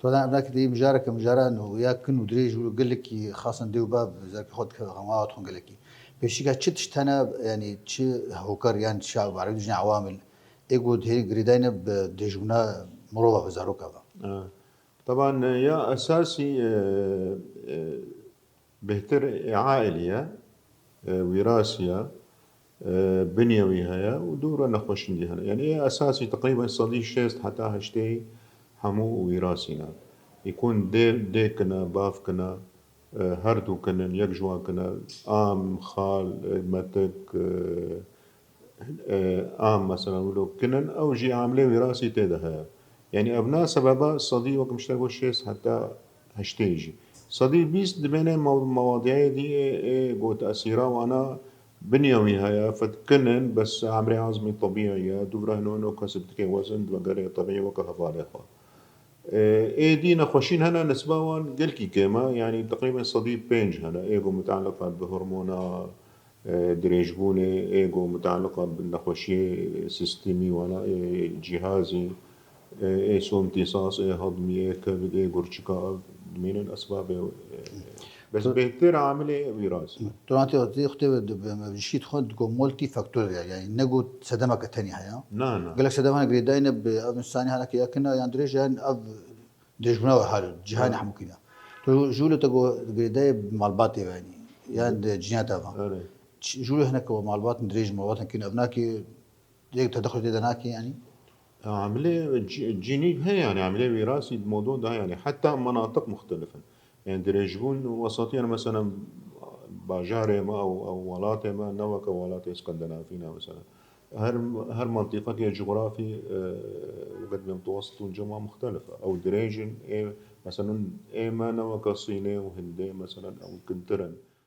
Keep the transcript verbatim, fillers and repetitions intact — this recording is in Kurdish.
Badan evnakî de mijareke mijara nû ya kin û dirêj û gelekî xasan dê û bav zarkî xwe dikeve xema xwe gelekî. Pêşîka çi tişt hene, yanî çi hokar yan çi erebî dijî ewamil ê ku hê girêdayî ne bi dirêjbûna mirova ve, zaroka ve. Teban ya esasî e, e, bêhtir ailî ye, e, wîrasî ye, e, binyewî heye û dû re nexweşîn dî hene. Yanî ê esasî teqrîben sedî şêst heta heştê hemû wîrasî ne. Îkûn dê, dê kine, bav kine, e, her du kinin, yek ji wan kine, am, xal, e, metik, e, e, am mesela wilo kinin, ew jî amilê wîrasî tê de heye. Yanî ev na sebeba sedî wek min ji te got şêst heta heştê jî. Sedî bîst dimêne mew-, mewadiyayê dî ê, ê got esîra wana binyewî heye, fedkinin, bes emrê azmî tebîî ye, dûvre hino hino kesb dike wezin, di vegerê tebîî weke hevalê xwe. E, ê dî nexweşîn hene, nisba wan gelkî kêm e, yanî teqrîben sedî pênc hene, ê ku mutaliqa bi hormona, e, dirêjbûnê, ê ku mutaliqa bi nexweşiyê sîstemî wana, ê cîhazî, e, ê somtîsas, ê hedmî, ê kevd, ê gurçika, ev dimînin esbabê, e, bes bêhtir amilê wîrasî. Donatê Xwedê bi jişî dixwe digo multifaktor ya, yanî ne got sedemeke tenî heye. Na, na. Gelek sedem hene girêdayî ne bi ev insanî hene ke ya kina yan dirêj yan ev dirêjbûna we hal cîhanê hemû kîna. Tu jû li te got girêdayê malbatê ve yanî yan di cînata ve. Erê. Jû li hinek malbatin dirêj malbatin kîna ev nakî dirêk tedexulê tê de nakî yanî. Amilê cînî heye yanî amilê wîrasî di modon de heye yanî heta menatiq muxtelif in. Yanî dirêjbûn wesatî yanî mesela bajarê me ew, ew welatê me ne weke welatê Skandinavî ne mesela. Her, her mantîqekê cografî, e, weke dibê mutewesitûn cema muxtelif e. Ew dirêj in, ê, mesela ê me ne weke Sînê û Hindê, mesela ew kintir in.